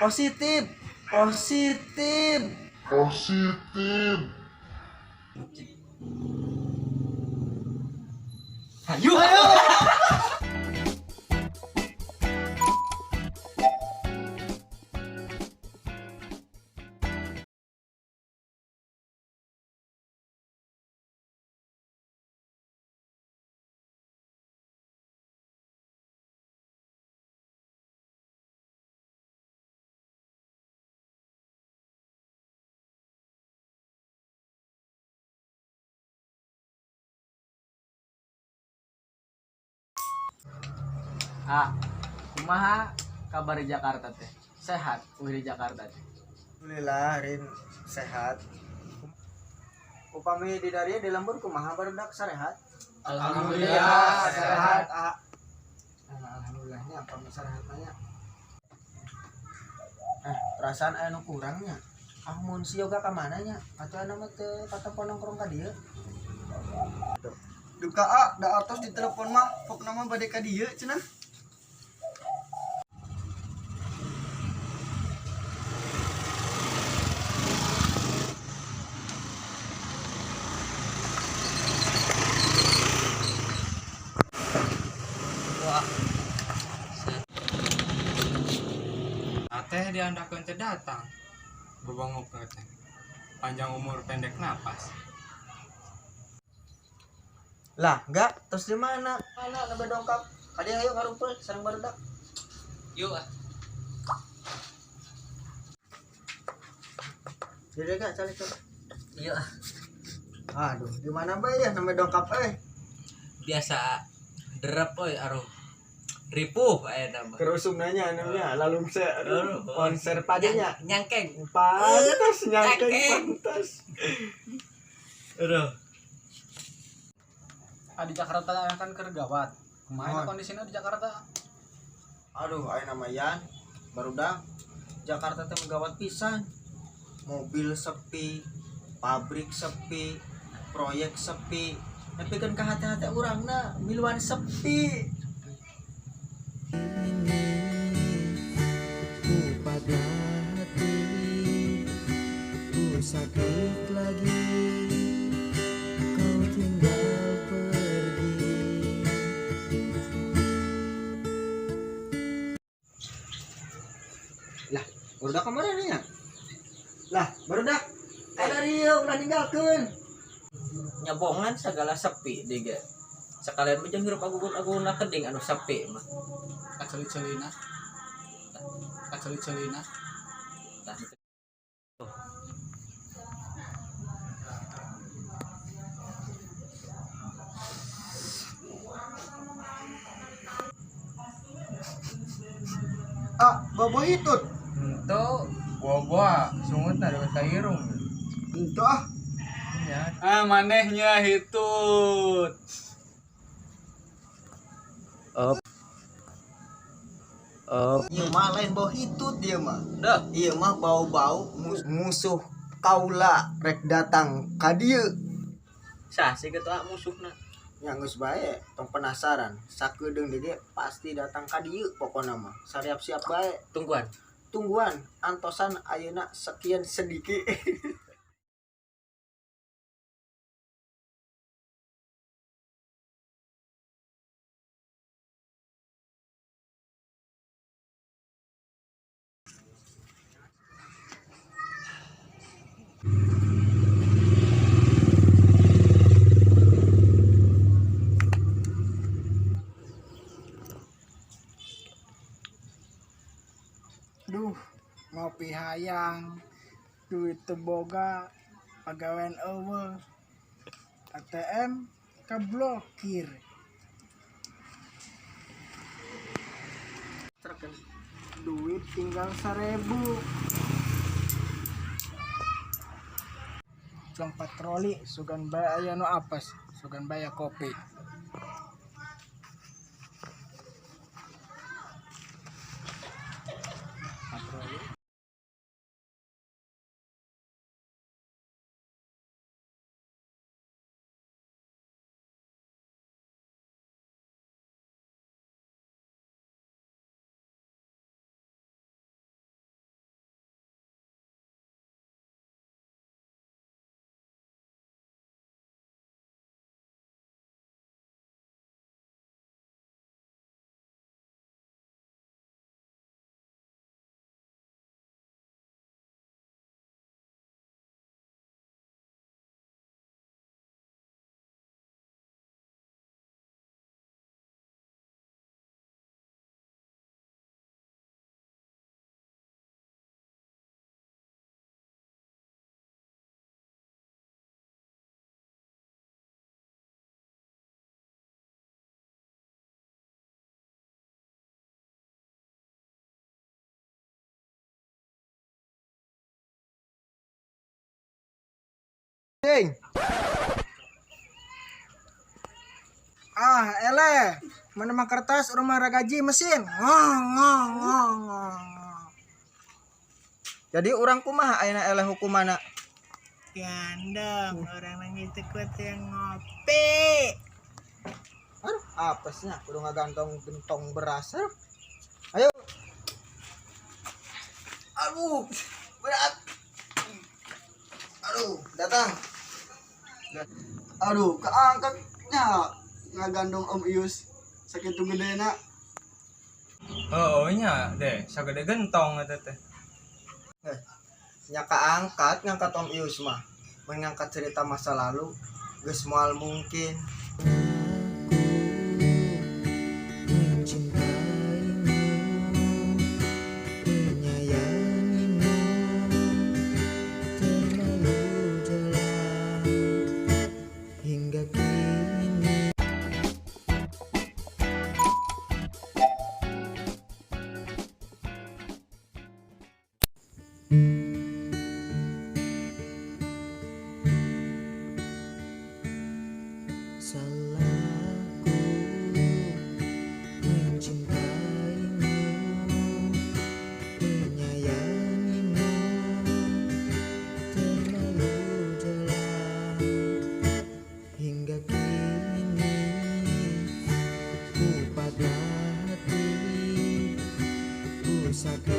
Positif. Positif. Positif. Ayo. Ayo. Ah, kumaha kabar di Jakarta teh? Sehat uih di Jakarta teh. Alhamdulillah Rin sehat. Upami di daria di lembur kumaha barudak sarehat? Alhamdulillah sehat. Ah. Nah, alhamdulillahnya apa sarehat nanya. Perasaan aya nu kurangnya. Ah mun si yoga ka mana nya? Atuh aya mah teu katempo nongkrong ka dieu. Duka a da atos di telepon mah pokna mah bade ka dieu cenah. Wah. Ateh diandakeun teh datang. Bebongok teh. Panjang umur pendek napas. Lah, enggak, terus di mana? Mana nembe dongkap? Kadi ayo ngarumpul sareng barudak. Yuk ah. Jadi gak cari coba. Iya ah. Aduh, di mana bae ya nembe dongkap euy? Biasa derep euy aruh. Ripuh aya nama. Kerusum nanya namanya lalungse Aduh. konser padanya. Nyangkeng. Pantas nyangkeng Nyangkeng. pantas. Aduh. Ah di Jakarta kan keur gawat. Kumaha kondisinya di Jakarta? Aduh, aya nama Yan. Barudak Jakarta teh gawat pisan. Mobil sepi, pabrik sepi, proyek sepi. Nepikeun ka hate-hate urangna miluan sepi. Ini ku patah hati, ku sakit lagi, kau tinggal pergi. Lah, barudak kemana nih ya? Lah, barudak ada Rio ulah ninggalkeun. Nyabongan segala sepi deh ge. Sekalian mah jeung hirup agugun-aguna keding anu sepi mah. Kaceuli-ceulina. Kaceuli-ceulina. Tah. Ah, bobo hitut. Henteu buah-buah sungutna deukeut ka irung. Henteu ah. Nya. Ah manehnya hitut. Ieu mah lain bau hitut dia mah. Dah. Ieu mah bau-bau musuh kaula rek datang ka dieu. Sah sih kitu ah musuhna. Ya geus bae, tong penasaran. Sakedeung deui ge pasti datang ka dieu pokona mah. Sariap-siap bae. Tungguan. Tungguan antosan ayeuna sekian sedikit. Duh, ngopi hayang, duit teu boga, pagawean eueuh. ATM keblokir. Duit tinggal 1000. Jong patroli sugan bae aya nu apes, sugan bae aya kopi. Patroli. Cing. Ah, eleh. Mana mah kertas rumah ragaji mesin. Ngong ngong ngong ngong. Jadi urang kumaha ayeuna eleh hukumanna? Gandeng orang nangis teu kuat yang ngopi. Aduh, apesnya kudu ngagantong gentong beras. Aduh. Ayo. Aduh, berat. Aduh, datang. Aduh, keangkatnya ngagandong Om Ius sakitu gedena. Oh, nya deh, sagede gentong eta teh. Nya kaangkat ngangkat Om Ius mah. Mengangkat cerita masa lalu geus moal mungkin. Mencintaimu, menyayangimu terlalu dalam hingga kini. Salahku mencintaimu, menyayangimu terlalu dalam hingga kini ku patah hati, ku sakit.